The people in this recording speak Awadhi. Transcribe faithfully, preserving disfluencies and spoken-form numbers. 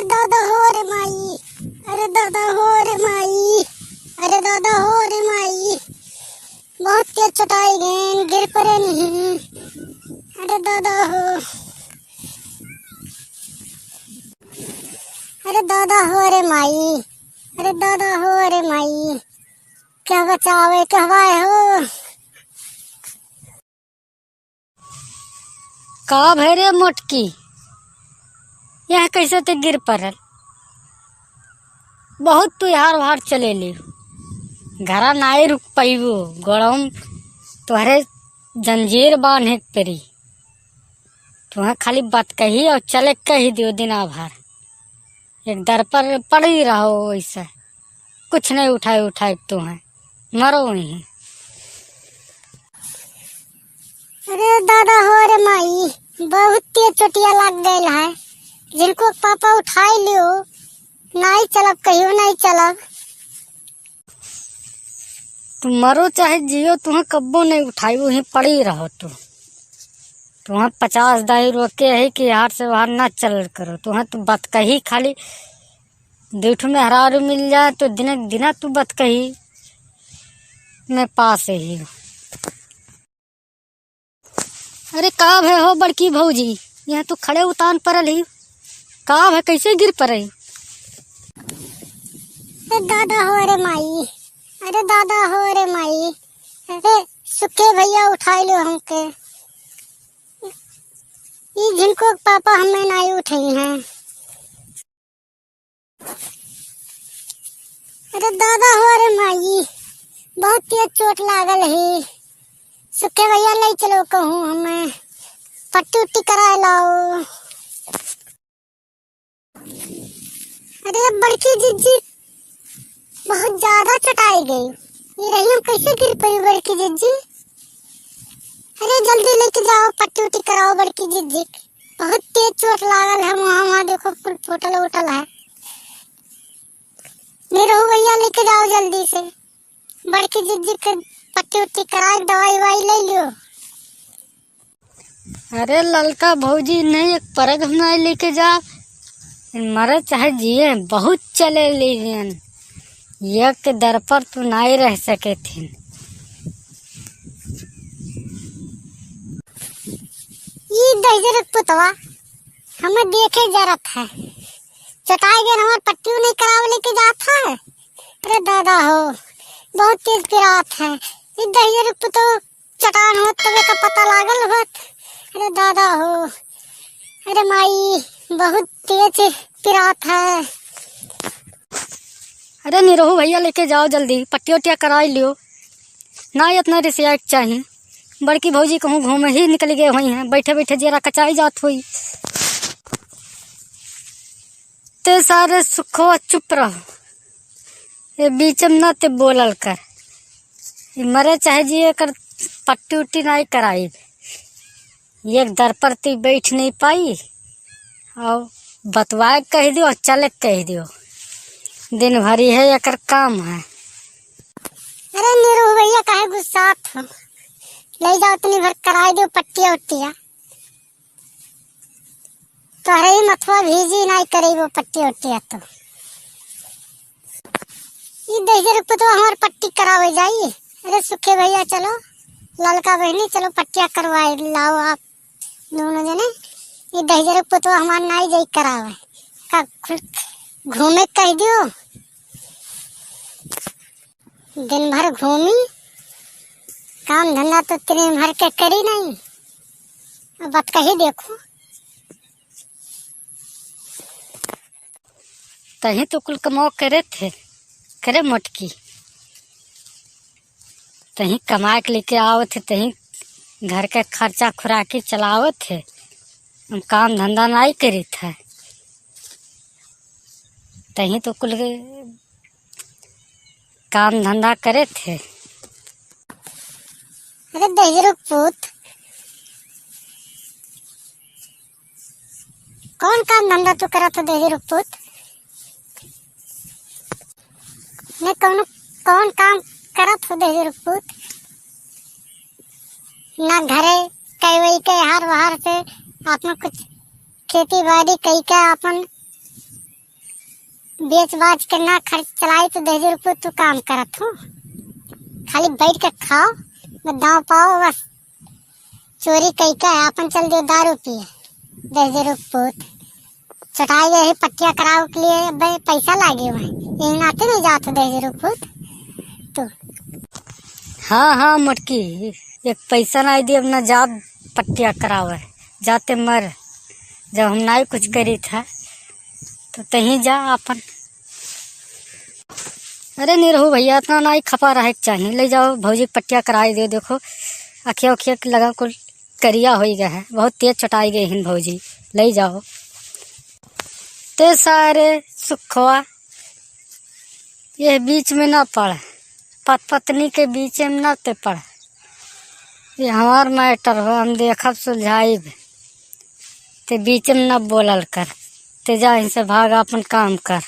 दादा हो रे माई, अरे दादा हो रे माई, अरे दादा हो रे माई, बहुत तेज चोटाई गए, गिर पड़े नहीं। अरे दादा हो, अरे दादा हो रे माई, अरे दादा हो रे माई, क्या बचावे कहवाए हो। का भय रे मोटकी, यह कैसे ते गिर पड़ल? बहुत तू यार वार चले ले, घरा नाई रुक पाइबो, गोड़म तोहरे जंजीर बांधे के परी। तुहें खाली बात कही और चले कही दियो दिना भर। एक दर पर पड़ी रहो वैसे, कुछ नहीं उठाए उठाए तुहें, मरो वहीं। अरे दादा हो रे माई, बहुत तेज चोटिया लाग गइल है, जिनको पापा उठाए लियो, नाई चलब कहियो, नाई चलब। तू मरो चाहे जियो, तुहें कब्बो नहीं उठाई, वहीं पड़ी रहो तू। तुहें पचास दाई रोके है कि यार से बाहर ना चल करो। तुहें तू बात कही खाली, दू ठो मेहरारू मिल जाए तो दिने दिना तू बात कही में पास ही हो। अरे का भय हो बड़की भौजी, यहाँ तू खड़े उतान परल ही, का भय, कैसे गिर पड़े? अरे दादा हो रे माई, अरे दादा हो रे माई, अरे सुखे भैया उठाई लो हमके। ई जिनको पापा हमें नाई उठाई हैं। अरे दादा हो रे माई, बहुत तेज चोट लागल है। सुखे भैया ले चलो कहूँ हमें, पट्टी उट्टी कराए लाओ। अरे अब बड़की जिज्जी बहुत ज्यादा चटाई गई, ये रही हम कैसे गिर पड़ी बड़की जिज्जी। अरे जल्दी लेके जाओ, पट्टी उट्टी कराओ बड़की जिज्जी, बहुत तेज चोट लागल है वहाँ, वहाँ देखो कुल फूटल उटल है। निरहू भैया लेके जाओ जल्दी से, बड़की जिज्जी के पट्टी उट्टी कराए, दवाई वाई ले लियो। अरे ललका भौजी, नहीं एक परग हम नहीं लेके जा, मरे चाहे जिए, बहुत चले लीजियन, एक दर पर तू नहीं रह सके थे। ई दहिजर पुतवा हमें देखे जरत है, चटाई गए हमार पट्टियों नहीं करावे लेके जात है। अरे दादा हो, बहुत तेज पिरात है। ई दहिजर पुतवा चटान होत तबे का पता लागल होत। अरे दादा हो, अरे माई, बहुत तेज पिरात है। अरे निरहू भैया लेके जाओ जल्दी, पट्टी उट्टिया कराई लियो। ना इतना रिसिया के चाही। बड़की भौजी कहूँ घूमे ही निकल गए हुई हैं, बैठे बैठे जेरा कचाई जात हुई। ते सारे सुखवा चुप रहो, ये बीच में ना ते बोलल कर। ये मरे चाहे जिए कर पट्टी उट्टी नहीं कराई। एक दर पर ती बैठ नहीं पाई, और बतवाए कह दियो, चले कह दियो, दिन भरी है एकर काम है। अरे निरू भैया काहे गुस्सात हो, ले जाओ तनी भर कराए दियो पट्टिया उट्टिया, तोहरे ही मथवा भीजी नहीं करे वो पट्टी उट्टिया तो। ई दहिजर पुतवा हमार पट्टी करावे जाई। अरे सुखे भैया चलो, ललका बहनी चलो पट्टिया करवाए लाओ आप दोनों जने। ई दहिजर पुतवा हमार नाई जाई करावे। का खुल घूमे कह दियो। दिन भर घूमी, काम धंधा तो दिन भर के करी नहीं। अब बात कही देखो। तहीं तो कुल कमाओ करे थे, करे मोटकी। तहीं कमाए के लेके आवत है, तहीं घर के खर्चा खुराकी चलावत है। हम काम धंधा नाई करीत है, तहीं तो कुल के काम धंधा करे थे। अरे दहिजरू पूत, कौन काम धंधा तू करत हो दहिजरू पूत? ने कौन, कौन काम करत हो दहिजरू पूत? ना घरे कई वई के हार वहार से आपन कुछ खेती बाड़ी कई के आपन बेच बाच के ना खर्च चलाई तो दहेजरू पूत तू काम करत हो। खाली बैठ के खाओ, बस दाव पाओ, बस चोरी कई का है, आपन चल दियो दारू पिए। दहेजरू पूत चटाई गए है पट्टिया करावे के लिए, अबे पैसा लागे हुए, यही नाते नहीं जात दहेजरू पूत तू। हाँ, हाँ, मोटकी, एक पैसा नाई दी, अब ना जाब पट्टिया करावे, जाते मर, जब हम नाई कुछ करी था, तो तहीं जा आपन। अरे निरहू भैया, इतना नाई खपा रहे के चाही, ले जाओ भौजी के पट्टिया कराई दे, देखो, अखिया उखिया के लगा कुल करिया होई गया है, बहुत तेज चटाई गई हिन भौजी, ले जाओ। ते सारे सुखवा ये बीच में ना पड़, पत पत्नी के बीच में ना ते पड़। ये हमार मैटर हो, हम देखब सुलझाइब। ते बीच में ना बोलल कर, ते जा इनसे भाग, अपन काम कर।